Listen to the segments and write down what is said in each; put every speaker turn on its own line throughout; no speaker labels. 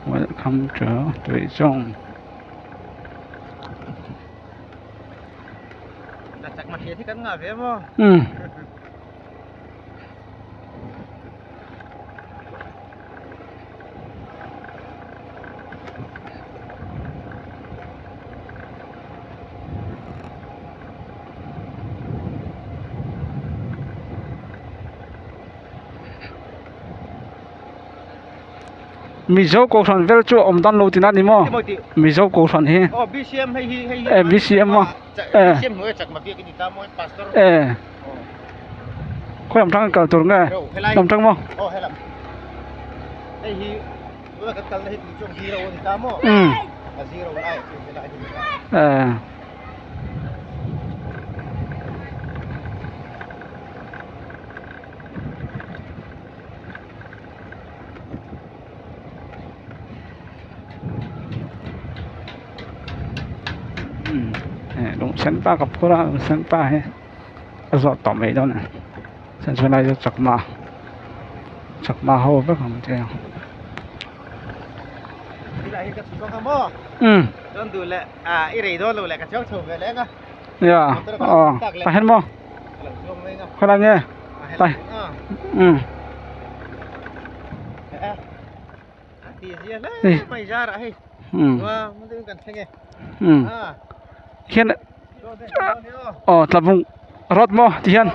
Welcome to Tuichawng. Umm. Mizo kohhran vel chu a awm dan lo tihna a ni maw? Mizo kohhran hi eh BCM a eh eh khawi lam tang kal tur nge lam tang maw? Umm eh. Lung sen pa ka phur a lung sen pa hi a zawh tawh mai dawn a ni chuan chulai chu chakma chakma ho vek ang che umm ya aw tah hian maw khawilai nge tai umm umm hian aw tlabung road maw ti hian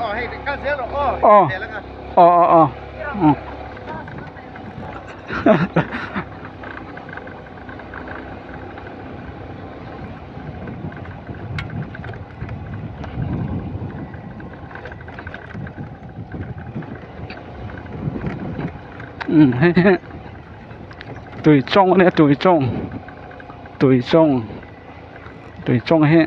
aw aw aw aw umm. Umm hei hi tui chawng a nia tui chawng tui chawng tui chawng hi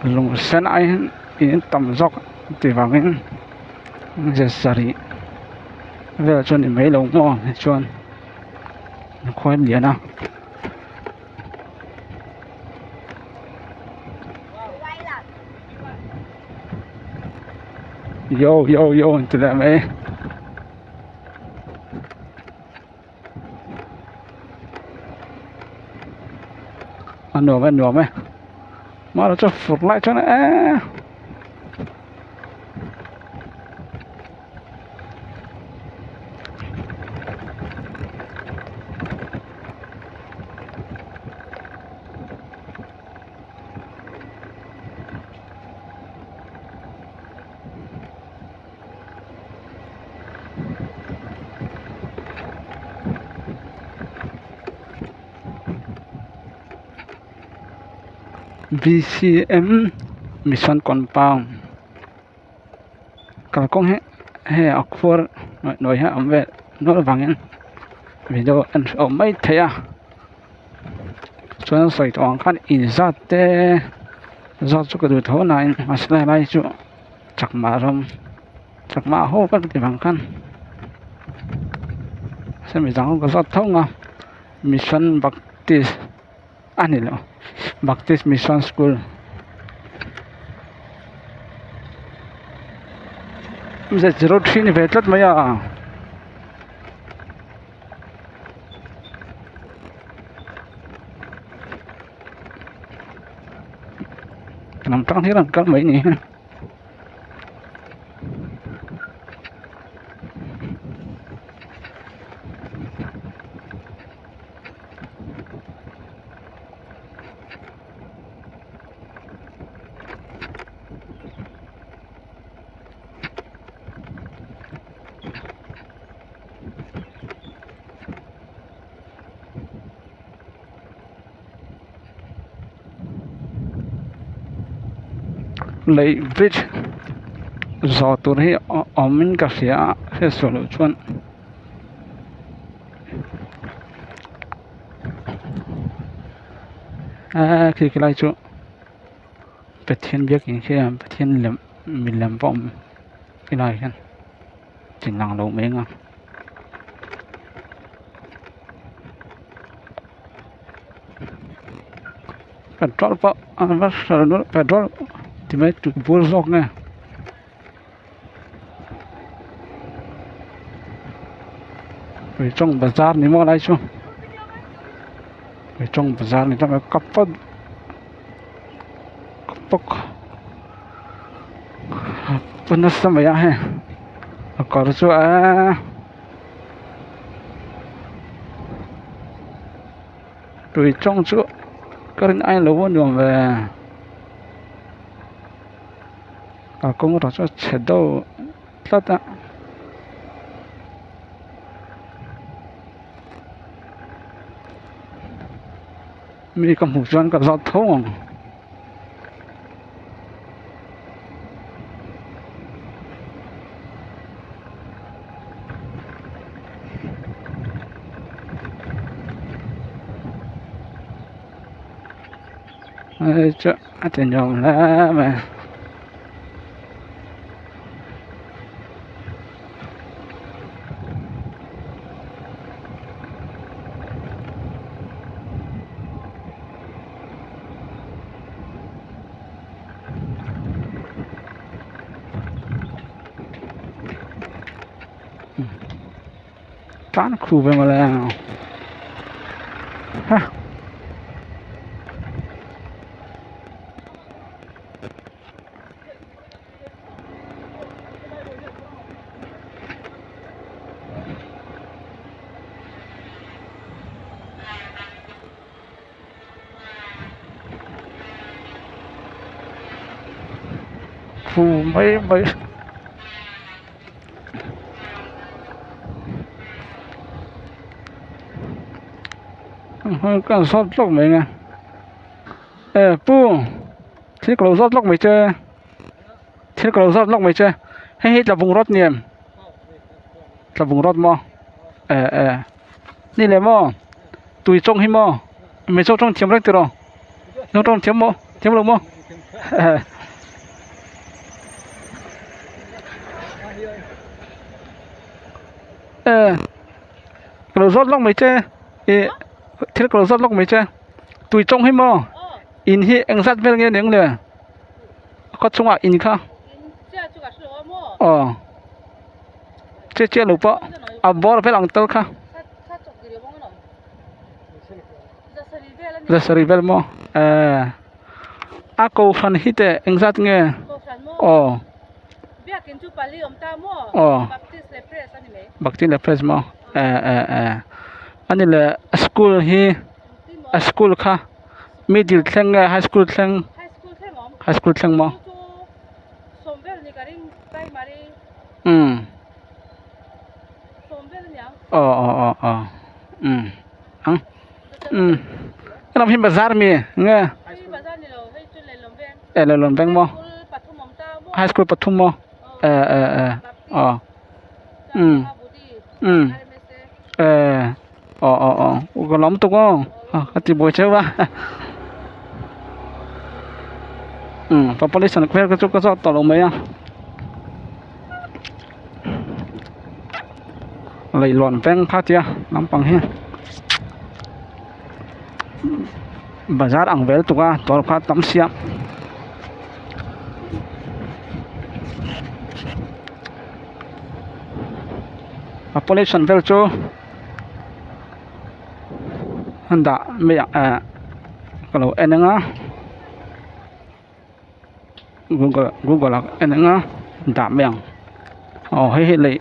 lung sen ai hian in tam zawk tih vangin ze sarih vel chu a ni mai lo maw tichuan khawi a lian a. Yo yo yo an ti leh mai a nuam e a nuam e mahse chu fur lai chuan eee. B_C_M mission compound kalkawng hi hei a khuar hnuai hnuai hi a awm ve nual avangin video en hrehawm mai thei a chuan sawi tawh ang khan inzat te zawt chu ka duh tho nain mahse lai lai chu chakma ram chakma ho ka ti vang khan semi dang ka zawt tho ang a mission baptist a ni lo baptist mission school zero three ni ve tlat mai a. Lam tang hian an kal mai ni. Lei bridge zawh tur hi a awmin ka hria a hriat sual loh chuan. Eee khi khi lai chu Pathian biakin khi a Pathian lem milem pawh a awm helaiah hian chin lang lo mai ang a. Petrol pawh a va hral nawlh petrol ti mai tui bur zawk nge. Tuichawng bazar ni maw lai chu Tuichawng bazar ni tawp mai ka pawt ka pawk a nasa mai a hei a kawr chu eee Tuichawng chu ka rin ai lo a nuam ve a kawng erawh chu a chhe deuh tlat a. Mi ka hmuh chuan ka zawt tho ang. Hei chu a ti nuam hle mai. Tan khu ve mawle ha. Khu mai mai. Kan zawt lawk mai nge e pu thil ka lo zawt lawk mai che thil ka lo zawt lawk mai che hei hi tlabung rawt ni em tlabung rawt maw e e ni leh maw tui chawng hi maw mizo tawng thiam reng tiraw mizo tawng thiam maw thiam lo maw e ka lo zawt lawk mai che ih thil ka lo zawt lawk mai che tui chawng hi maw in hi eng zat vel nge eng le a khaw chungah in kha aw che che lo pawh a bawr vel ang tal kha Zasarih vel maw eh a kohhran hi teh engzat nge aw aw Baptist leh press maw eh eh eh ani leh school hi a school kha middle thleng nge high school thleng high school thleng maw umm. Aw aw aw aw umm ang umm helam hi bazar mi nge eh lelawm veng maw high school pathum maw eh eh eh aw umm umm eh aw aw aw ka lawm tuk aw ka ti buai cheu a umm population vel kha chu ka zawt tawh lo mai a. Leihlawn veng kha tia lampang hi bazar ang vel tuk a dawr kha tam sia a pollution vel chu an dah mai ah eh ka lo en ang a. Google google ah en ang a dah mai ang aw hei hi lei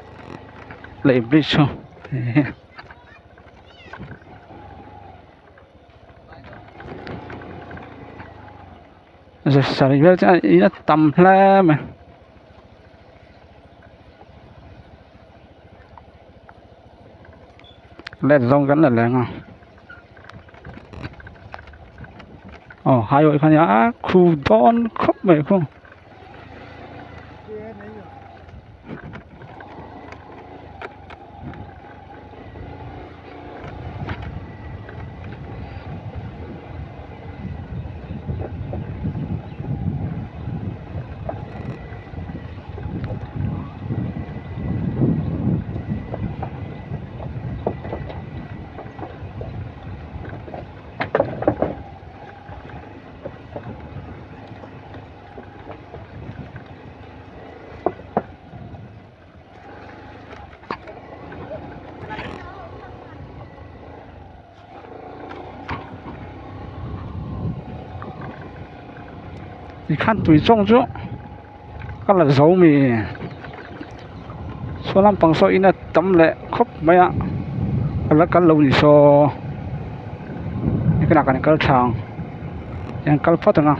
lei bridge chu saree vel chuan in a tam hle mai. Let zawng kan la leng a aw highway kha nia a khu dawn khawp mai khu. Tikhan tui chawng chu ka la zo mi saw lampang saw in a tam leh khawp mai a ka la kal lo ni saw hetiang kan kal tha ang hian kal phawt ang a.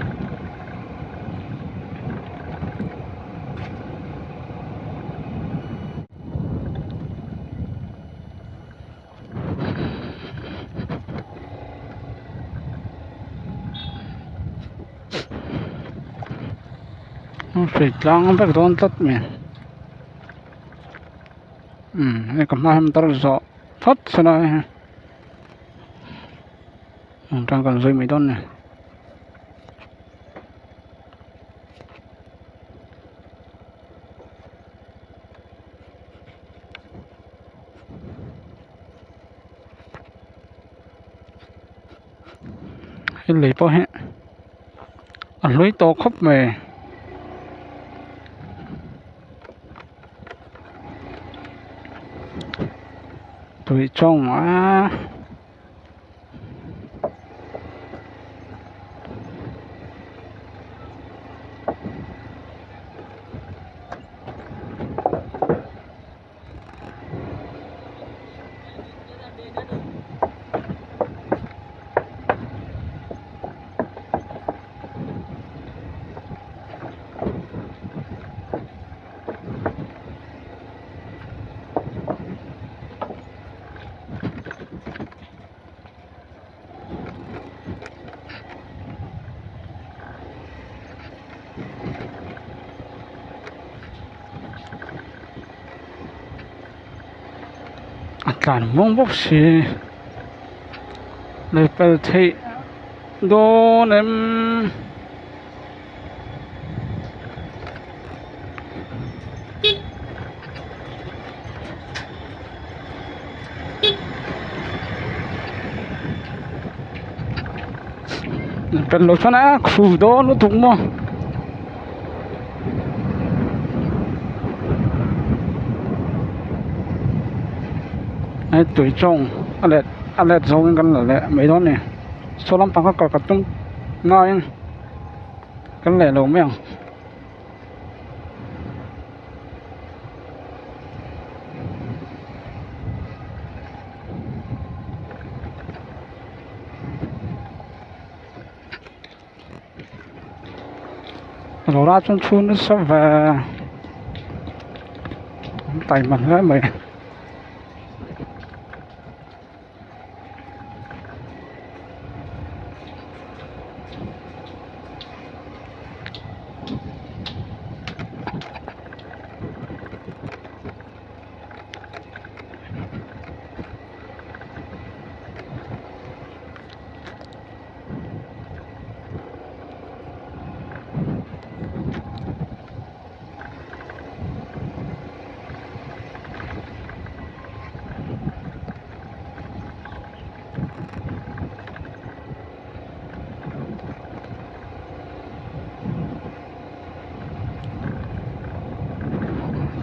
Hrui tlang vek dawn tlat mai umm hei ka hma hian motor zawh phawt sela hei tang kan zui mai dawn a ni. Hei lei pawh hi a hlui tawh khawp mai. Tui chawng a. A tlan muang bawk si lei pal theih dawn em. Kan lo chuan a khu dawn lutuk maw. Hei tui chawng a let a let zawngin kan la leh mai dawn a ni saw lampang kha kal ka tum ngaiin kan leh lo mai ang. Rawra chuan chhun nasa ve an taima hle mai.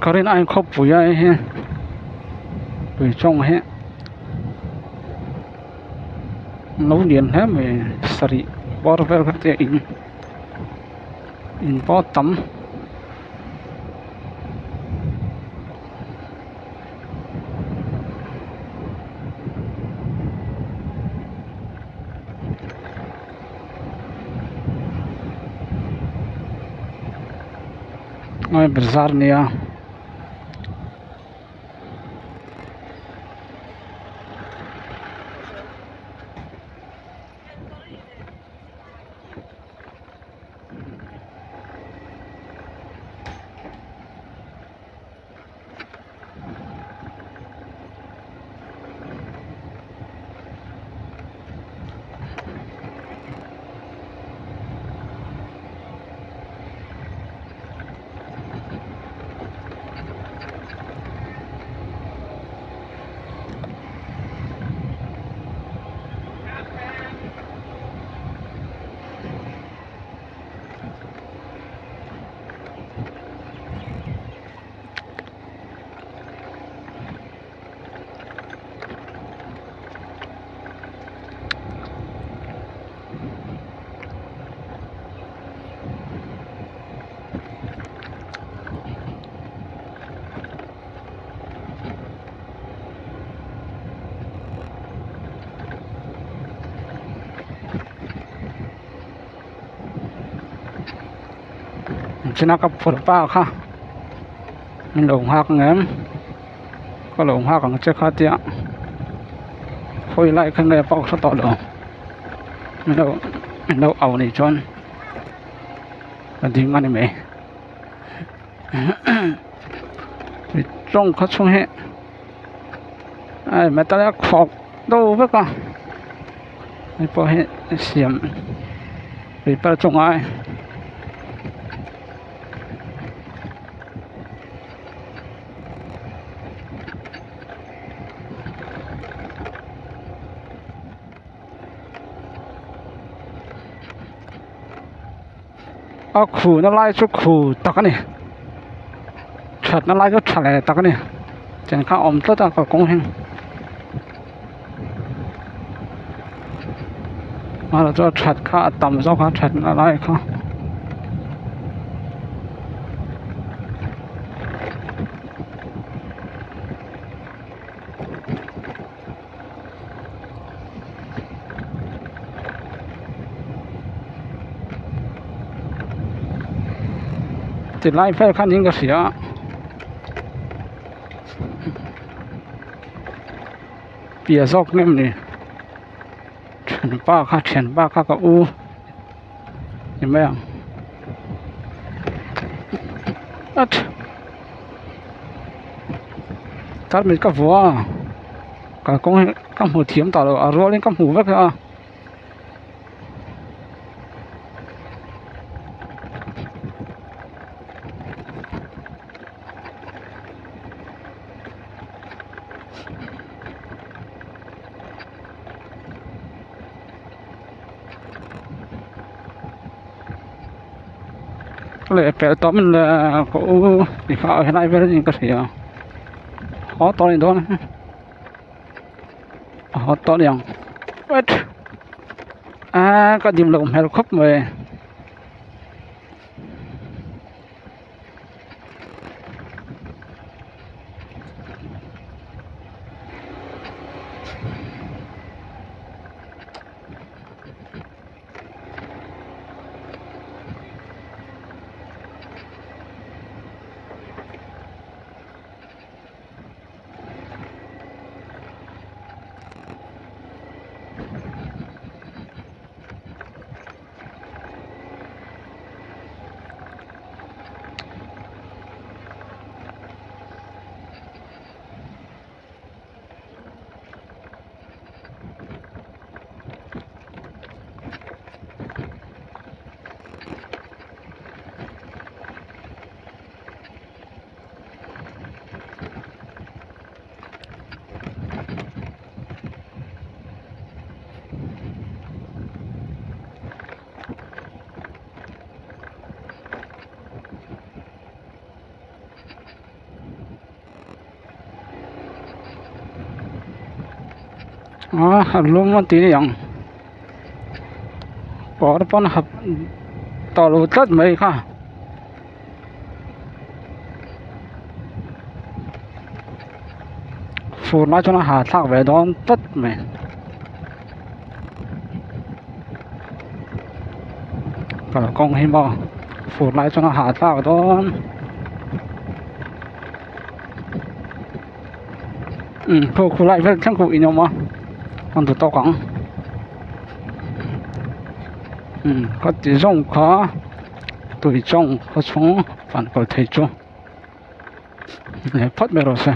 Ka rin aiin khawpui a hei hi tui chawng hi lo lian hle mai sarih bawr vel kha te in in pawh a tam. Hei bazar a nia. China ka phur pa kha min lo nghak ang em ka lo nghak ang che kha tia khawi lai kha nge pawh ka hre tawh lo min lo min lo au nih chuan ka ding a ni mai tawng kha chhung hi metal a khawk do vek a hei pawh hi siam repair chu ngai. A khuhna lai chu khu tak a ni thatna lai chu tha leh tak a ni tiang kha a awm tlat a kalkawng hi amaherawhchu a that kha a tam zawk a thatna lai kha. Ti lai vel khan in ka hria a piah zawk nge maw ni thianpa kha thianpa kha ka u ni mai ang tarmit ka vuah a kalkawng hi ka hmu thiam tawh lo a rualin ka hmu vek a. Leh pelh tawh min le ka u ti kha helai vel in ka hria haw tawh a ni dawn a haw tawh a ni ang wait ah ka dim loh hmel khawp mai. A lum a ti ang kawr pawn hap tawh lo tlat mai kha. Fur lai chuan a hahthlak ve dawn tlat mai. Kalkawng hi maw fur lai chuan a hahthlak dawn umm khu khu lai vel thleng khu in awm a an duh tawk ang umm ka ti zawng kha tui chawng khaw chhung fan kal thei chu leh phawt mai rawh se.